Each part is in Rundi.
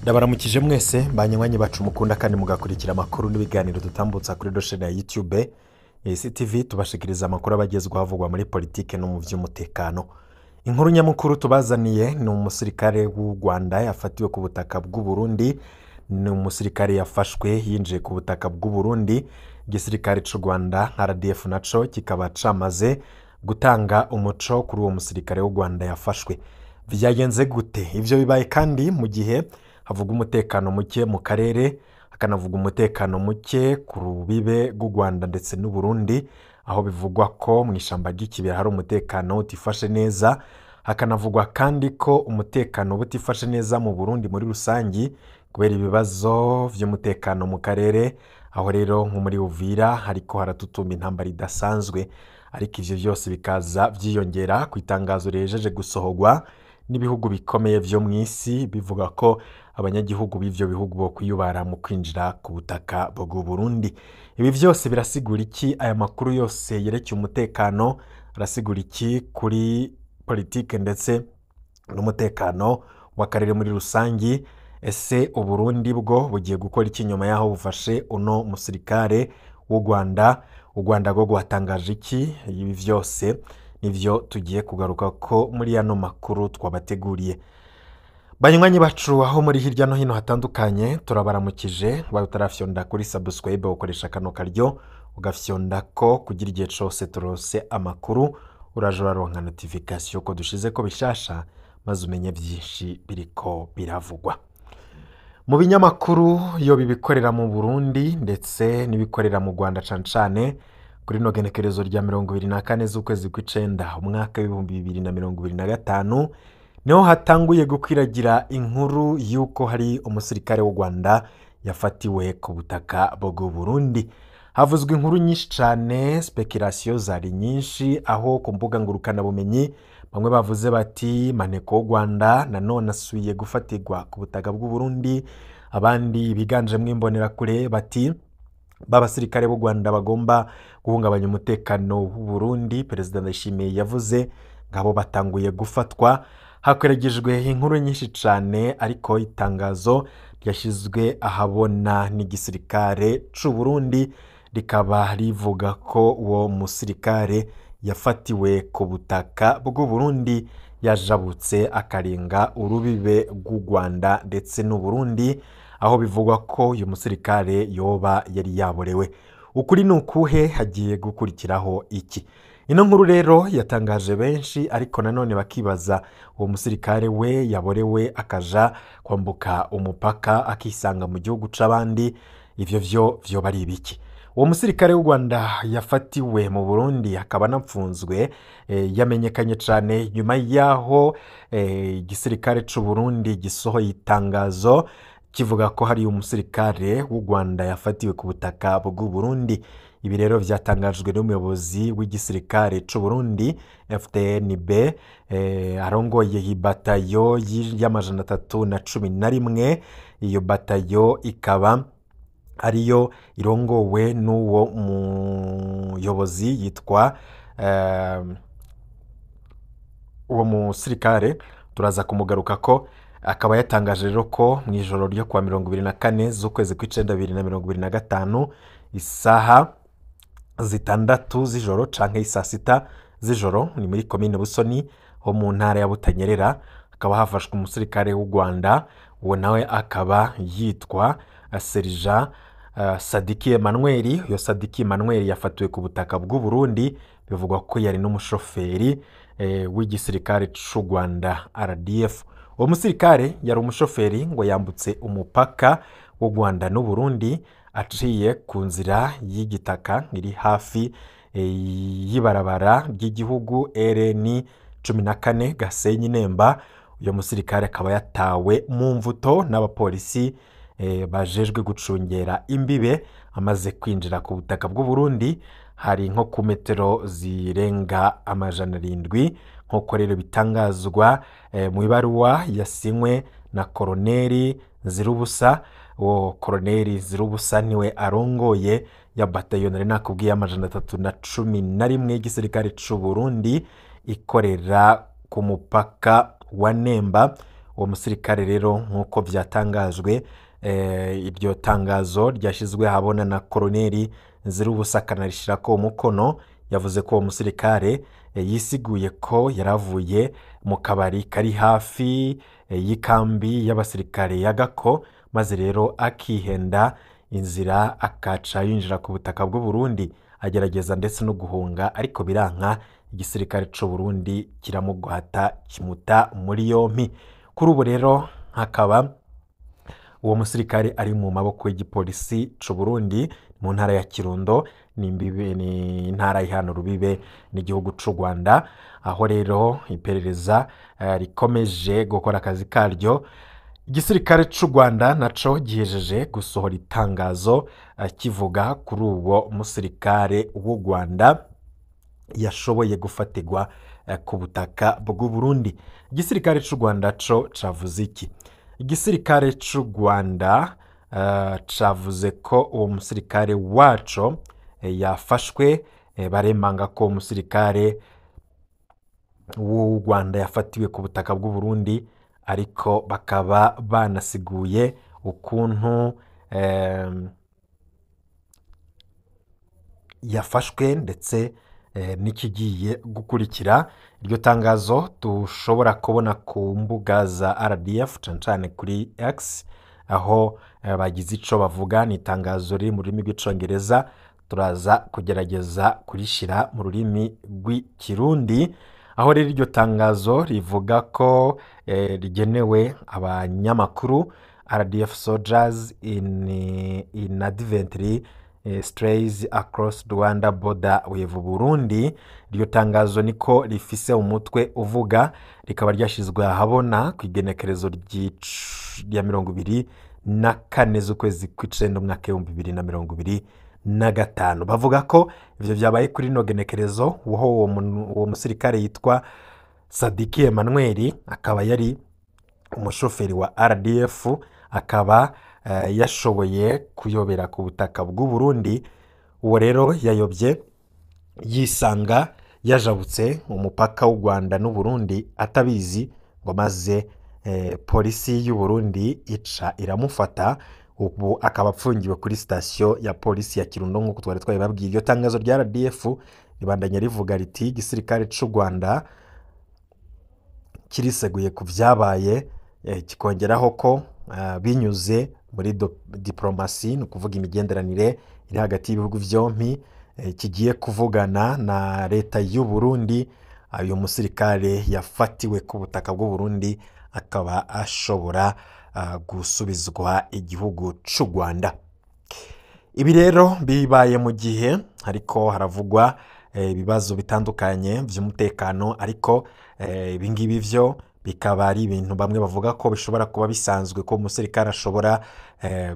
Ndabaramukije mwese banywanyi bacu mukunda kandi mugakurikira amakuru n'ibiganiro dutambutsa kuri doshene ya YouTube CTV. Tubashikiriza amakuru abagezweho avugwa muri politike no mu vy'umutekano. Inkuru nyamukuru tubazaniye ni umusirikare w'u Rwanda yafatiwe ku butaka bw'u Burundi. Ni umusirikare yafashwe yinjiye ku butaka bw'u Burundi. Igisirikare c'u Rwanda RDF naco kikaba camaze gutanga umuco kuri uwo musirikare w'u Rwanda yafashwe. Vyagenze gute? Ivyo bibaye kandi mu gihe havuga umutekano muke mu karere, hakanavuga umutekano muke ku rubibe rw'u Rwanda ndetse n'u Burundi, aho bivugwa ko mu ishamba ry'ikibira hari umutekano utifashe neza. Hakanavugwa kandi ko umutekano utifashe neza mu Burundi muri rusangi kubera ibibazo vy'umutekano mu karere, aho rero nko muri Uvira hariko haratutumba intambara idasanzwe. Ariko ivyo vyose bikaza vyiyongera ku itangazo rihejeje gusohorwa n'ibihugu bikomeye vyo mw'isi, bivuga ko abanyagihugu b'ivyo bihugu bo kwiyubara mu kwinjira ku butaka bw'u Burundi. Ibi vyose birasigura iki? Aya makuru yose yerekeye umutekano arasigura iki kuri politike ndetse n'umutekano w'akarere muri rusangi? Ese Uburundi bwo bugiye gukora iki nyuma yaho bufashe uno musirikare w'u Rwanda? U Rwanda rwo rwatangaje iki? Ibi vyose nivyo tugiye kugaruka ko muri ano makuru twabateguriye. Banywanyi bacu aho muri hirya no hino hatandukanye, turabaramukije. Wawe utarafyonda kuri subscribe, ukoresha kano karyo ugafyonda ko kugira igihe cose turose amakuru uraje uraronka notification ko dushize ko bishasha, maze umenye vyinshi biriko biravugwa mu binyamakuru iyo bibikorera mu Burundi ndetse n'ibikorera mu Rwanda, cane cane kuri no genekerezo rya 24 z'ukwezi kw'icenda umwaka w'2025, niho hatanguye gukwiragira inkuru y'uko hari umusirikare w'u Rwanda yafatiwe ku butaka bw'u Burundi. Havuzwe inkuru nyinshi cane, speculation zari nyinshi, aho ku mbuga ngurukanabumenyi bamwe bavuze bati maneko w'u Rwanda nanone asubiye gufatirwa ku butaka bw'u Burundi, abandi biganjemwo imbonerakure bati b'abasirikare b'u Rwanda bagomba guhungabanya umutekano w'u Burundi, Perezida Ndayishimiye yavuze ngabo batanguye gufatwa. Hakwiragijwe inkuru nyinshi cane, ariko itangazo ryashyizwe ahabona n'igisirikare c'u Burundi rikaba rivuga ko uwo musirikare yafatiwe ku butaka bw'u Burundi yajabutse akarenga urubibe rw'u Rwanda ndetse n'u Burundi, aho bivugwa ko uyu musirikare yoba yari yaborewe. Ukuri ni ukuhe? Hagiye gukurikiraho iki? Ino nkuru rero yatangaje benshi, ariko nanone bakibaza uwo musirikare we yaborewe akaja kwambuka umupaka akisanga mu gihugu c'abandi, ivyo vyo vyoba ari ibiki? Uwo musirikare w'u Rwanda yafatiwe mu Burundi akaba anapfunzwe, yamenyekanye cane nyuma yaho igisirikare c'u Burundi gisohoye itangazo kivuga ko hari umusirikare w'u Rwanda yafatiwe ku butaka bw'u Burundi. Ibi rero vyatangajwe n'umuyobozi w'igisirikare c'u Burundi FTNB, arongoye ibatayo y'311. Iyo batayo ikaba ariyo irongowe n'uwo muyobozi yitwa uwo musirikare turaza kumugaruka ko akaba yatangaje rero ko mu ijoro ryo kuwa 24 z'ukwezi kw'icenda 2025, isaha 6 z'ijoro canke isaa 6 z'ijoro, ni muri komine Busoni ho mu ntara ya Butanyerera, hakaba hafashwe umusirikare w'u Rwanda. Uwo nawe akaba yitwa Serija Sadiki Emmanuel. Uyo Sadiki Emmanuel yafatiwe ku butaka bw'u Burundi, bivugwa ko yari n'umushoferi w'igisirikare c'u Rwanda RDF. Uwo musirikare yari umushoferi, ngo yambutse umupaka w'u Rwanda n'u Burundi aciye ku nzira y'igitaka iri hafi y'ibarabara ry'igihugu RN 14 Gasenyi Nemba. Uyo musirikare akaba yatawe mu mvuto n'abapolisi bajejwe gucungera imbibe amaze kwinjira ku butaka bw'u Burundi, hari nko ku metero zirenga 700, nk'uko rero bitangazwa mu ibaruwa yasinywe na Koroneri Nzirubusa. Uwo Koroneri Nzirubusa niwe arongoye ya batayo nari nakubwiye 311 y'igisirikare c'u Burundi ikorera ku mupaka wa Nemba. Uwo musirikare rero nk'uko byatangajwe, iryo tangazo ryashyizwe ahabona na Koloneli Nzirubusa akanarishirako umukono, yavuze ko uwo musirikare yisiguye ko yaravuye mu kabari kari hafi y'ikambi y'abasirikare ya Gako, maze rero akihenda inzira akaca yinjira ku butaka bw'u Burundi, agerageza ndetse no guhunga ariko biranka, igisirikare c'u Burundi kiramugwata kimuta muri yompi. Kuri ubu rero hakaba uwo musirikare ari mu maboko y'igipolisi c'u Burundi mu ntara ya Kirundo, ni imbibe, ni intara ihana urubibe n'igihugu c'u Rwanda, aho rero iperereza rikomeje gukora akazi karyo. Igisirikare c'u Rwanda naco gihejeje gusohora itangazo kivuga kuri uwo musirikare w'u Rwanda yashoboye gufatirwa ku butaka bw'u Burundi. Igisirikare c'u Rwanda co cavuze iki? Igisirikare c'u Rwanda cavuze ko uwo musirikare waco yafashwe, baremanga ko uwo musirikare w'u Rwanda yafatiwe ku butaka bw'u Burundi, ariko bakaba banasiguye ukuntu yafashwe ndetse n'ikigiye gukurikira. Iryo tangazo dushobora kubona ku mbuga za RDF cane cane kuri X, aho bagize ico bavuga. Ni itangazo riri mu rurimi rw'icongereza, turaza kugerageza kurishira mu rurimi rw'ikirundi, aho rero iryo tangazo rivuga ko rigenewe abanyamakuru. RDF soldiers in inadvertently strays across Rwanda border with Burundi. Iryo tangazo niko rifise umutwe uvuga, rikaba ryashizwe ahabona ku igenekerezo rya 24 z'ukwezi kw'icenda umwaka 2025. Bavuga ko ivyo vyabaye kuri rino genekerezo, aho uwo musirikare yitwa Sadiki Emmanuel akaba yari umushoferi wa RDF, akaba yashoboye kuyobera ku butaka bw'u Burundi. Uwo rero yayobye yisanga yajabutse umupaka w'u Rwanda n'u Burundi atabizi, ngo maze polisi y'u Burundi ica iramufata, ubu akaba apfungiwe kuri sitasiyo ya polisi ya Kirundo nk'uko twari twabibabwiye. Iryo tangazo rya RDF ribandanya rivuga riti: igisirikare c'u Rwanda kiriseguye ku vyabaye, kikongeraho ko binyuze muri diplomasi, ni ukuvuga imigenderanire iri hagati y'ibihugu vyompi, kigiye kuvugana na leta y'u Burundi. Uyu musirikare yafatiwe ku butaka bw'u Burundi akaba ashobora gusubizwa igihugu c'u Rwanda. Ibi rero bibaye mu gihe ariko haravugwa ibibazo bitandukanye vy'umutekano, ariko ibi ngibi vyo bikaba ari ibintu bamwe bavuga ko bishobora kuba bisanzwe, ko umusirikare ashobora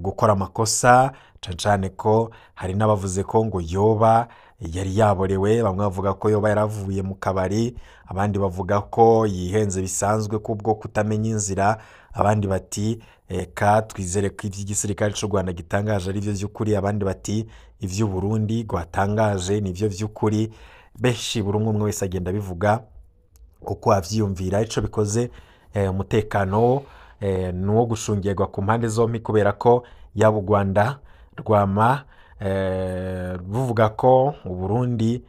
gukora amakosa, cane cane ko hari n'abavuze ko ngo yoba yari yaborewe, bamwe bavuga ko yoba yaravuye mu kabari, abandi bavuga ko yihenze bisanzwe kubwo kutamenya inzira, abandi bati eka twizere ko ivy'igisirikare c'u Rwanda gitangaje ari vyo vy'ukuri, abandi bati ivy'u Burundi rwatangaje nivyo vy'ukuri. Benshi buri umwe wese agenda abivuga uko avyiyumvira. Ico bikoze, umutekano ni uwo gushungirwa ku mpande zompi, kubera ko yaba u Rwanda rwama ruvuga ko Uburundi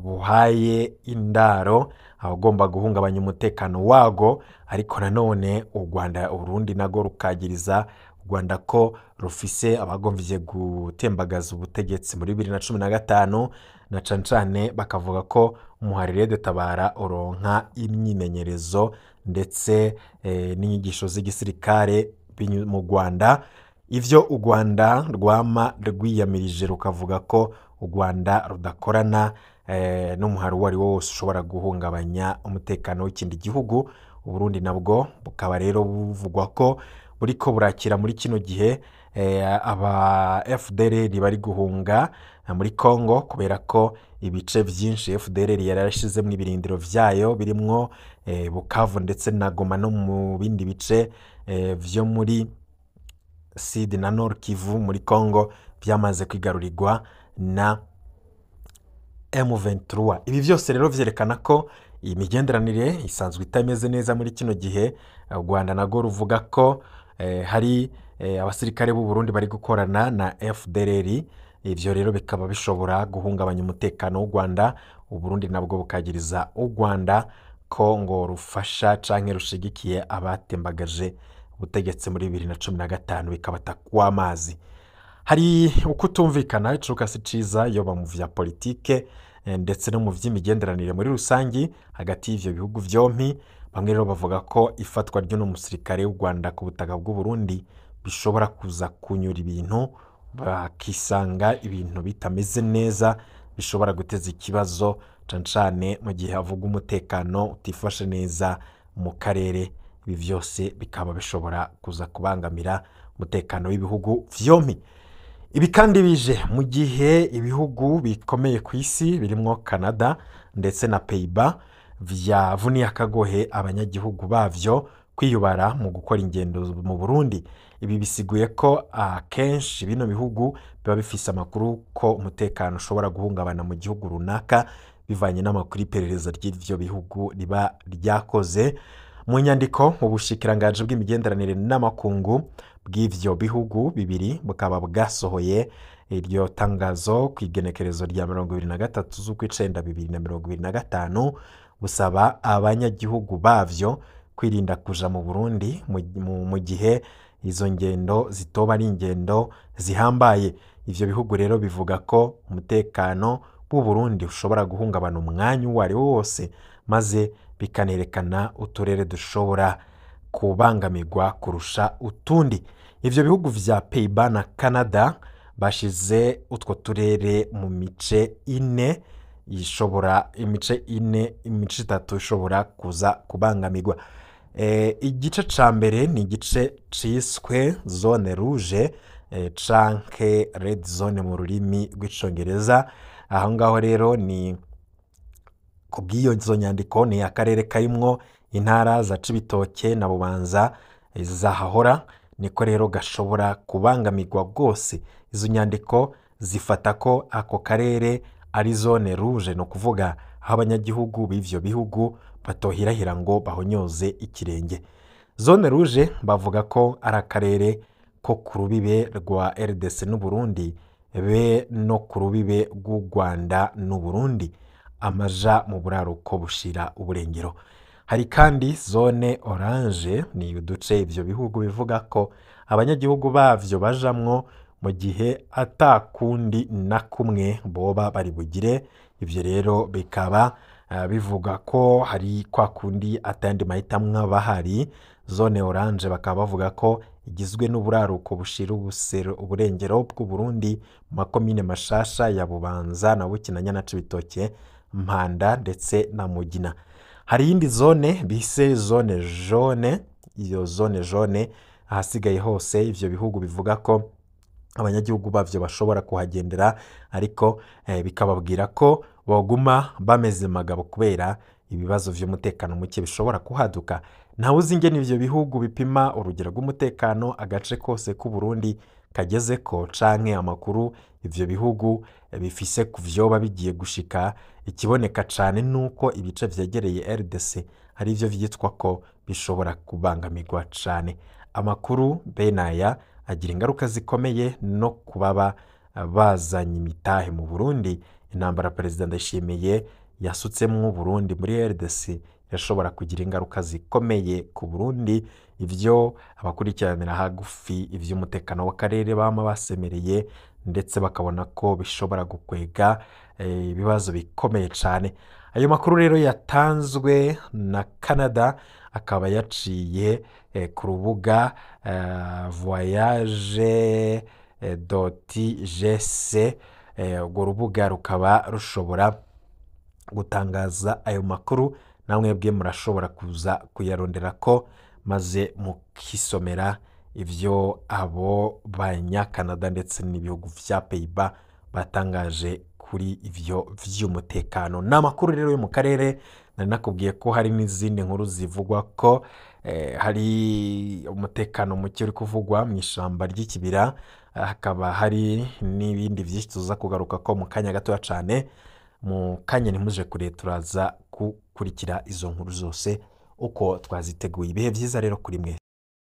buhaye indaro abagomba guhungabanya umutekano wago, ariko nanone u Rwanda Uburundi nago rukagiriza u Rwanda ko rufise abagomvye gutembagaza ubutegetsi muri 2015, na cane cane bakavuga ko umuharire de Tabara uronka imyimenyerezo ndetse n'inyigisho z'igisirikare mu Rwanda. Ivyo u Rwanda rwama rwiyamirije, rukavuga ko u Rwanda rudakorana n'umuhari uwo ari wo wose ushobora guhungabanya umutekano w'ikindi gihugu. Uburundi nabwo bukaba rero buvugwa ko buriko burakira muri kino gihe aba FDLR bari guhunga muri Congo, kubera ko ibice vyinshi FDLR yari yarashizemwo ibirindiro vyayo birimwo Bukavu ndetse na Goma no mu bindi bice vyo muri Sud na Nord Kivu muri Congo vyamaze kwigarurirwa na M23. Ibi vyose rero vyerekana ko Imigenderanire isanzwe itameze neza muri kino gihe. U Rwanda narwo ruvuga ko hari abasirikare b'u Burundi bari gukorana na FDLR. Ivyo rero bikaba bishobora guhungabanya umutekano w'u Rwanda. U Burundi nabwo bukagiriza u Rwanda ko ngo rufasha canke rushigikiye abatembagaje ubutegetsi muri 2015, bikabata kw'amazi. Hari ukutumvikana, icuka si ciza, yoba mu vya politike ndetse no mu vy'imigenderanire muri rusangi hagati y'ivyo bihugu vyompi. Bamwe rero bavuga ko ifatwa ry'uno musirikare w'u Rwanda ku butaka bw'u Burundi bishobora kuza kunyura ibintu, bakisanga ibintu bitameze neza, bishobora guteza ikibazo cane cane mu gihe havuga umutekano utifashe neza mu karere. Ibi vyose bikaba bishobora kuza kubangamira umutekano w'ibihugu vyompi. Ibi kandi bije mu gihe ibihugu bikomeye ku isi birimwo Canada ndetse na Pays-Bas vyavuniye akagohe abanyagihugu bavyo kwiyubara mu gukora ingendo mu Burundi. Ibi bisiguye ko akenshi bino bihugu biba bifise amakuru ko umutekano ushobora guhungabana mu gihugu runaka, bivanye n'amakuru iperereza ry'ivyo bihugu riba ryakoze. Mu nyandiko, ubushikiranganji bw'imigenderanire n'amakungu bw'ivyo bihugu bibiri bukaba bwasohoye iryo tangazo ku igenekerezo rya 23 z'ukwicenda 2025, busaba abanyagihugu bavyo kwirinda kuja mu Burundi mu gihe izo ngendo zitoba ari ingendo zihambaye. Ivyo bihugu rero bivuga ko umutekano w'u Burundi ushobora guhungabana umwanya uwo ari wo wose, maze bikanerekana uturere dushobora kubangamirwa kurusha utundi. Ivyo bihugu vya Pays-Bas na Canada bashize utwo turere mu mice ine ishobora, imice ine, imice itatu ishobora kuza kubangamirwa. Igice ca mbere ni igice ciswe zone rouge, canke red zone mu rurimi rw'icongereza. Aho ngaho rero ni kubw'iyo zo nyandiko ni akarere karimwo intara za Cibitoke na Bubanza zahahora, niko rero gashobora kubangamirwa rwose. Izo nyandiko zifata ko ako karere ari zone rouge, ni ukuvuga aho abanyagihugu b'ivyo bihugu batohirahira ngo bahonyoze ikirenge. Zone rouge bavuga ko ari akarere ko ku rubibe rwa RDC n'Uburundi be no ku rubibe rw'u Rwanda n'Uburundi, amaja mu buraruko bushira uburengero. Hari kandi zone orange, ni uduce ivyo bihugu bivuga ko abanyagihugu bavyo bajamwo mu gihe atakundi na kumwe boba bari bugire. Ivyo rero bikaba bivuga ko hari kwa kundi atayandi mahitamwo aba ahari. Zone orange bakaba bavuga ko igizwe n'uburaruko bushira uburengero bw'u Burundi mu makomine mashasha ya Bubanza na Bukinanya na Cibitoke, Mpanda ndetse na Mugina. Hari iyindi zone bise zone jaune. Iyo zone jaune ahasigaye hose ivyo bihugu bivuga ko abanyagihugu bavyo bashobora kuhagendera, ariko bikababwira ko boguma bameze magabo kubera ibibazo vy'umutekano muke bishobora kuhaduka. Ntawe uzi ingene ivyo bihugu bipima urugero rw'umutekano agace kose k'u Burundi kagezeko, canke amakuru ivyo bihugu bifise ku vyoba bigiye gushika. Ikiboneka cane nuko ibice vyegereye RDC ari vyo vyitwa ko bishobora kubangamirwa cane. Amakuru bene aya agira ingaruka zikomeye no kubaba bazanye imitahe mu Burundi. Intambara Perezida Ndayishimiye yasutsemwo Burundi muri RDC irashobora kugira ingaruka zikomeye ku Burundi. Ivyo abakurikiranira hagufi ivy'umutekano w'akarere bama basemereye, ndetse bakabona ko bishobora gukwega ibibazo bikomeye cane. Ayo makuru rero yatanzwe na Canada akaba yaciye ku rubuga voyage .gc. Urwo rubuga rukaba rushobora gutangaza ayo makuru, namwe bwe murashobora kuza kuyaronderako maze mukisomera ivyo abo banyakanada ndetse n'ibihugu vya Pays-Bas batangaje kuri ivyo vy'umutekano. Ni amakuru rero yo mu karere. Nari nakubwiye ko hari n'izindi nkuru zivugwa ko hari umutekano muke uri kuvugwa mu ishamba ry'ikibira, hakaba hari n'ibindi vyinshi tuza kugaruka ko mu kanya gatoya cane. Mu kanya ntimuje kure, turaza. gukurikira izo nkuru zose uko twaziteguye. Ibihe byiza rero kuri mwe.